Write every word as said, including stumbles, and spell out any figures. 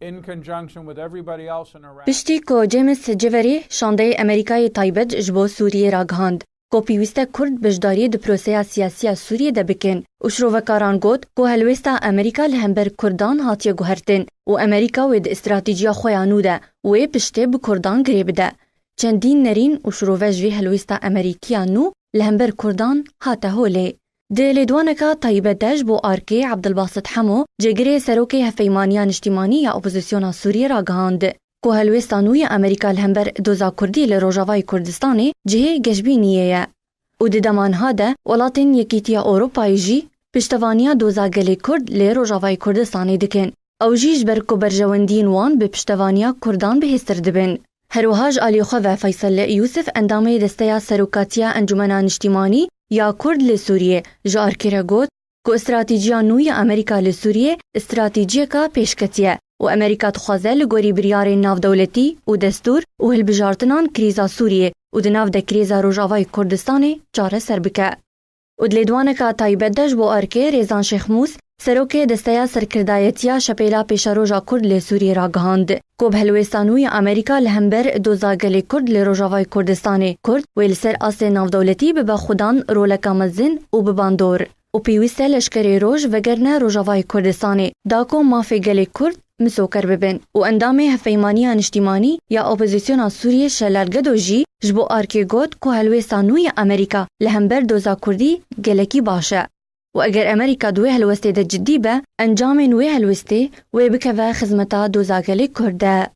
in conjunction with everybody else in Iraq. Piştî ku James Jiverî şandeyê Amerîkayê taybet ji bo Sûriyê ragihand, ku pêwîst e Kurd beşdariyê di proseya siyasî ya Sûriyê de bikin û şirovekaran got ku helwêsta Amerîka li hember Kurdan hatiye guhertin û Amerîka wê di stratejiya xwe ya nû de wê piştê bi Kurdan girê bide. Çendîn nerîn û şirove ji vê helwêsta Amerîkî ya nû li hember Kurdan hate holê. Di lêdwaneka taybet de ji bo arkê Abdulbasit Hemo, cêgirê serokê Hevpeymaniya Niştimanî ya Opozisyona Sûriyê ragihand, ku helwêsta nû ya Amerîka li hember doza Kurdî li Rojavayê Kurdistanê cihê geşbîniyê ye û di dema niha de welatên Yekîtiya Ewropayê jî piştevaniya doza gelê Kurd li Rojavayê Kurdistanê dikin. Ew jî ji ber ku berjewendiyên wan bi piştevaniya Kurdan bihêztir dibin. Her wiha ji alî xwe ve Feysel Yûsif, endamê Desteya Serokatiya Encûmena Niştîmanî ya Kurd li Sûriyê, ji arkê re got ku stratejiya nû ya Amerîka li Sûriyê stratejiyeka pêşketî ye û Amerîka dixwaze li gorî biryarên navdewletî û destûr û hilbijartinan krîza Sûriyê û di nav de krîza Rojavayê Kurdistanê çareser bike. Û di lêdwaneka taybet de ji bo arkê Rêzan Şêxmûs, serokê Desteya Serkirdayetiya Şepêla Pêşeroja Kurd li Sûriyê ragihand, ku bi helwêsta nû ya Amerîka li hember doza gelê Kurd li Rojavayê Kurdistanê, Kurd wê li ser astê navdewletî bibe xudan roleka mezin û bi bandor û pêwîst e leşkerê roj vegerine Rojavayê Kurdistanê, da ku mafê gelê Kurd misoker bibin û endamê Hevpeymaniya Niştîmanî ya Opozisyona Sûriyê Şelal Gedo jî ji bo arkê got ku helwêsta nû ya Amerîka li hember doza Kurdî gelekî baş e û eger Amerîka di wê helwestê de cidî be, encamên wê helwestê wê bikeve xizmeta doza gelê Kurd de.